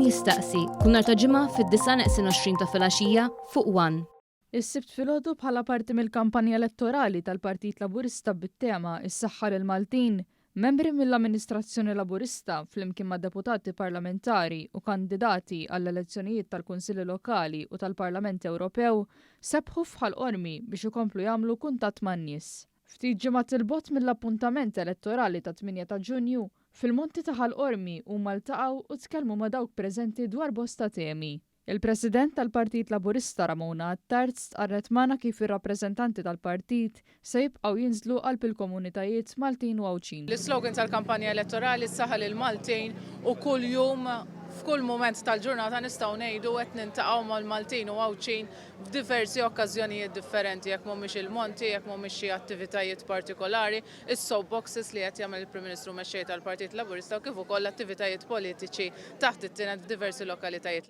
Jistaqsi, kull nhar ta' Ġimgħa fid-9:20 ta' filgħaxija fuq One. Is-Sibt filgħodu, bħala parti mill-kampanja elettorali tal-Partit Laburista bit-tema "Is-Saħħa lill-Maltin", membri mill-Amministrazzjoni Laburista flimkien ma' deputati parlamentari u kandidati għall-elezzjonijiet tal-Kunsilli Lokali u tal-Parlament Ewropew sebħu f'Ħal Qormi biex ikomplu jagħmlu kuntatt man-nies. Ftit ġimgħat 'il bogħod mill-appuntament elettorali tat-8 ta' Ġunju, fil-Monti ta' Ħal Qormi huma ltaqgħu u tkellmu ma' dawk preżenti dwar bosta temi. Il-President tal-Partit Laburista Ramona Attard stqarret magħna kif ir-rappreżentanti tal-partit se jibqgħu jinżlu qalb il-komunitajiet Maltin u Għawdxin. L-islogan tal-kampanja elettorali "Saħħa lill-Maltin" u kull jum, f'kull mument tal-ġurnata, nistgħu ngħidu qed niltaqgħu mal-Maltin u Għawdxin f'diversi okkażjonijiet differenti, jekk mhumiex il-monti, jekk mhumiex xi attivitajiet partikolari, is-soapboxes li qed jagħmel il-Prim Ministru Mexxej tal-Partit Laburista u kif ukoll attivitajiet politiċi taħt it-tined f'diversi lokalitajiet.